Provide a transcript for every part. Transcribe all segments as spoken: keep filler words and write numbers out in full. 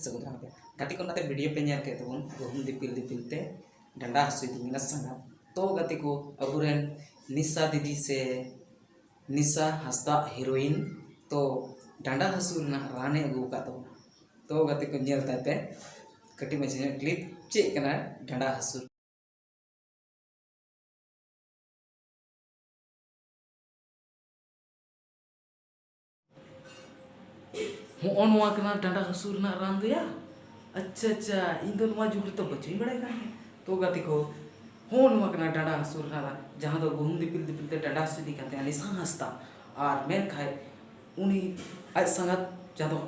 ᱥᱟᱹᱜᱩᱱ ᱫᱟᱨᱟᱢ ᱯᱮ᱾ ᱜᱟᱛᱮ ᱠᱚ, ᱚᱱᱟᱛᱮ ᱵᱷᱤᱰᱤᱭᱳ ᱯᱮ ᱧᱮᱞ ᱠᱮᱫ ᱛᱟᱵᱚᱱ, ᱜᱩᱦᱩᱢ ᱫᱤᱯᱤᱞ ᱫᱤᱯᱤᱞ ᱛᱮ ᱰᱟᱸᱰᱟ ᱦᱟᱹᱥᱩᱭᱮᱫᱤᱧ ᱠᱟᱱᱟ ᱥᱟᱸᱜᱟᱛ᱾ ᱛᱚ ᱜᱟᱛᱮ ᱠᱚ, ᱟᱵᱚᱨᱮᱱ ᱱᱤᱥᱟ ᱫᱤᱫᱤ ᱥᱮ ᱱᱤᱥᱟ ᱦᱟᱸᱥᱫᱟ ᱦᱤᱨᱳᱭᱤᱱ ᱛᱚ ᱰᱟᱸᱰᱟ ᱦᱟᱹᱥᱩ ᱨᱮᱱᱟᱜ ᱨᱟᱱᱮ ᱟᱹᱜᱩ ᱟᱠᱟᱫ ᱛᱟᱵᱚᱱᱟ᱾ ᱛᱚ ᱜᱟᱛᱮ ᱠᱚ, ᱧᱮᱞ ᱛᱟᱭ ᱯᱮ ᱠᱟᱹᱴᱤᱡ ᱢᱟᱪᱷᱟ ᱧᱚᱜ ᱠᱞᱤᱯ, ᱪᱮᱫ ᱠᱟᱱᱟ ᱰᱟᱸᱰᱟ ᱦᱟᱹᱥᱩ᱾ ᱦᱚᱸᱜᱼᱚ ᱱᱚᱣᱟ ᱠᱟᱱᱟ ᱰᱟᱸᱰᱟ ᱦᱟᱹᱥᱩ ᱨᱮᱱᱟᱜ ᱨᱟᱱ ᱫᱚᱭᱟ᱾ ᱟᱪᱪᱷᱟ, ᱟᱪᱪᱷᱟ, ᱤᱧ ᱫᱚ ᱱᱚᱣᱟ ᱡᱩᱜᱽ ᱨᱮᱫᱚ ᱵᱟᱹᱪᱩᱧ ᱵᱟᱲᱟᱭ ᱠᱟᱱ ᱛᱟᱦᱮᱸᱫ᱾ ᱛᱚ ᱜᱟᱛᱮ ᱠᱚ, ᱦᱚᱸᱜᱼᱚ ᱱᱚᱣᱟ ᱠᱟᱱᱟ ᱰᱟᱸᱰᱟ ᱦᱟᱹᱥᱩ ᱨᱮᱱᱟᱜ ᱨᱟᱱ, ᱡᱟᱦᱟᱸ ᱫᱚ ᱜᱩᱦᱩᱢ ᱫᱤᱯᱤᱞ ᱫᱤᱯᱤᱞ ᱛᱮ ᱰᱟᱸᱰᱟ ᱦᱟᱹᱥᱩᱭᱮᱫᱤᱧ ᱠᱟᱱ ᱛᱟᱦᱮᱸᱫ ᱱᱤᱥᱟ ᱦᱟᱸᱥᱫᱟ᱾ ᱟᱨ ᱢᱮᱱᱠᱷᱟᱡ ᱩᱱᱤ ᱟᱡ ᱥᱟᱸᱜᱟᱛ, ᱡᱟᱦᱟᱸ ᱫᱚ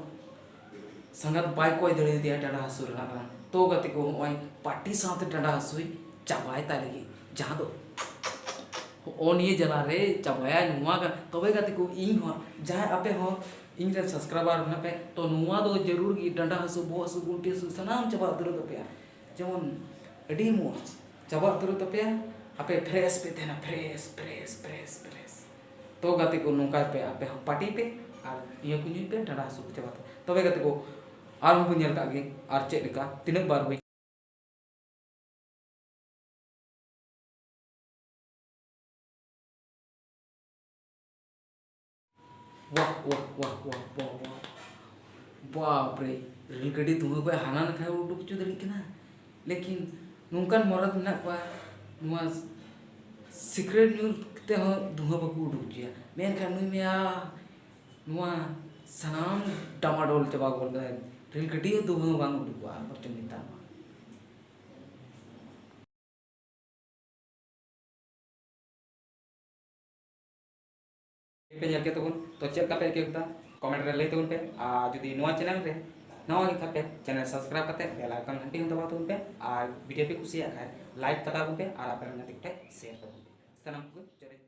ᱥᱟᱸᱜᱟᱛ ᱵᱟᱭ ᱠᱚᱭ ᱫᱟᱲᱮᱭᱟᱫᱮᱭᱟ ᱰᱟᱸᱰᱟ ᱦᱟᱹᱥᱩ ᱨᱮᱱᱟᱜ ᱨᱟᱱ᱾ ᱛᱚ ᱜᱟᱛᱮ ᱠᱚ, ᱦᱚᱸᱜᱼᱚᱭ ᱯᱟᱹᱴᱤ ᱥᱟᱶᱛᱮ ᱰᱟᱸᱰᱟ ᱦᱟᱹᱥᱩᱭ ᱪᱟᱵᱟᱭ ᱛᱟᱭ ᱞᱟᱹᱜᱤᱫ, ᱡᱟᱦᱟᱸ ᱫᱚ ᱦᱚᱸᱜᱼᱚ ᱱᱤᱭᱟᱹ ᱡᱟᱞᱟ ᱨᱮ ᱪᱟᱵᱟᱭᱟ ᱱᱚᱣᱟ ᱜᱟᱱ᱾ ᱛᱚᱵᱮ ᱜᱟᱛᱮ ᱠᱚ, ᱤᱧ ᱦᱚᱸ, ᱡᱟᱦᱟᱸᱭ ᱟᱯᱮ ᱦᱚᱸ ᱤᱧ ᱨᱮᱱ ᱥᱟᱵᱥᱠᱨᱟᱭᱵᱟᱨ ᱢᱮᱱᱟᱜ ᱯᱮ, ᱛᱚ ᱱᱚᱣᱟ ᱫᱚ ᱡᱟᱹᱨᱩᱲ ᱜᱮ, ᱰᱟᱸᱰᱟ ᱦᱟᱹᱥᱩ, ᱵᱚᱦᱚᱜ ᱦᱟᱹᱥᱩ, ᱜᱩᱱᱴᱷᱤ ᱦᱟᱹᱥᱩ ᱥᱟᱱᱟᱢ ᱪᱟᱵᱟ ᱩᱛᱟᱹᱨᱚᱜ ᱛᱟᱯᱮᱭᱟ᱾ ᱡᱮᱢᱚᱱ ᱟᱹᱰᱤ ᱢᱚᱡᱽ ᱪᱟᱵᱟ ᱩᱛᱟᱹᱨᱚᱜ ᱛᱟᱯᱮᱭᱟ, ᱟᱯᱮ ᱯᱷᱨᱮᱥ ᱯᱮ ᱛᱟᱦᱮᱱᱟ, ᱯᱷᱨᱮᱥ, ᱯᱷᱨᱮᱥ, ᱯᱷᱨᱮᱥ, ᱯᱷᱨᱮᱥ᱾ ᱛᱚ ᱜᱟᱛᱮ ᱠᱚ, ᱱᱚᱝᱠᱟᱭ ᱯᱮ, ᱟᱯᱮ ᱦᱚᱸ ᱯᱟᱹᱴᱤ ᱯᱮ ᱟᱨ ᱱᱤᱭᱟᱹ ᱠᱚ ᱧᱩᱭ ᱯᱮ, ᱰᱟᱸᱰᱟ ᱦᱟᱹᱥᱩ ᱠᱚ ᱪᱟᱵᱟ ᱛᱟᱯᱮ᱾ ᱛᱚᱵᱮ ᱜᱟᱛᱮ ᱠᱚ, ᱟᱨᱦᱚᱸ ᱵᱚᱱ ᱧᱮᱞ ᱠᱟᱜ ᱜᱮ, ᱟᱨ ᱪᱮᱫ ᱞᱮᱠᱟ, ᱛᱤᱱᱟᱹᱜ ᱵᱟᱨ ᱦᱩᱭ ᱣᱟᱦ, ᱣᱟᱦ, ᱣᱟᱦ, ᱣᱟᱦ, ᱣᱟᱦ, ᱣᱟᱦ᱾ ᱵᱟᱯ ᱨᱮ, ᱨᱮᱞ ᱜᱟᱹᱰᱤ ᱫᱷᱩᱣᱟᱹ ᱠᱚ ᱦᱟᱱᱟ ᱱᱟᱠᱷᱟ ᱩᱰᱩᱠ ᱦᱚᱪᱚ ᱫᱟᱲᱮᱭᱟᱜ ᱠᱟᱱᱟ, ᱞᱮᱠᱤᱱ ᱱᱚᱝᱠᱟᱱ ᱢᱚᱨᱚᱛ ᱢᱮᱱᱟᱜ ᱠᱚᱣᱟ, ᱱᱚᱣᱟ ᱥᱤᱠᱨᱮᱴ ᱧᱩ ᱠᱟᱛᱮ ᱦᱚᱸ ᱫᱷᱩᱣᱟᱹ ᱵᱟᱠᱚ ᱩᱰᱩᱠ ᱦᱚᱪᱚᱭᱟ᱾ ᱢᱮᱱᱠᱷᱟᱱ ᱱᱩᱭ ᱢᱮᱭᱟ ᱱᱚᱣᱟ ᱥᱟᱱᱟᱢ ᱰᱟᱢᱟᱰᱳᱞ ᱪᱟᱵᱟ ᱜᱚᱫ ᱠᱟᱫᱟᱭ, ᱨᱮᱞ ᱜᱟᱹᱰᱤ ᱦᱚᱸ ᱫᱷᱩᱣᱟᱹ ᱦᱚᱸ ᱵᱟᱝ ᱩᱰᱩᱠᱚᱜᱼᱟ ᱵᱚᱨᱪᱚᱝ ᱱᱮᱛᱟᱨ ᱢᱟ᱾ ᱯᱮ ᱧᱮᱞ ᱠᱮᱫ ᱛᱟᱵᱚᱱ, ᱛᱚ ᱪᱮᱫ ᱞᱮᱠᱟ ᱯᱮ ᱟᱹᱭᱠᱟᱹᱣ ᱠᱮᱫᱟ? ᱠᱚᱢᱮᱱᱴ ᱨᱮ ᱞᱟᱹᱭ ᱛᱟᱵᱚᱱ ᱯᱮ᱾ ᱟᱨ ᱡᱩᱫᱤ ᱱᱚᱣᱟ ᱪᱮᱱᱮᱞ ᱨᱮ ᱱᱟᱣᱟ ᱜᱮ ᱠᱷᱟᱱ ᱯᱮ, ᱪᱮᱱᱮᱞ ᱥᱟᱵᱥᱠᱨᱟᱭᱤᱵ ᱠᱟᱛᱮ ᱵᱮᱞ ᱟᱭᱠᱚᱱ ᱜᱷᱟᱱᱴᱤ ᱦᱚᱸ ᱫᱟᱵᱟᱣ ᱛᱟᱵᱚᱱ ᱯᱮ᱾ ᱟᱨ ᱵᱷᱤᱰᱤᱭᱳ ᱯᱮ ᱠᱩᱥᱤᱭᱟᱜ ᱠᱷᱟᱱ ᱞᱟᱭᱤᱠ ᱛᱟᱵᱚᱱ ᱯᱮ ᱟᱨ ᱟᱯᱮ ᱨᱮᱱ ᱜᱟᱛᱮ ᱠᱚ ᱴᱷᱮᱱ ᱥᱮᱭᱟᱨ ᱛᱟᱵᱚᱱ ᱯᱮ᱾ ᱥᱟᱱᱟᱢ ᱠᱚ ᱡᱚᱦᱟᱨ᱾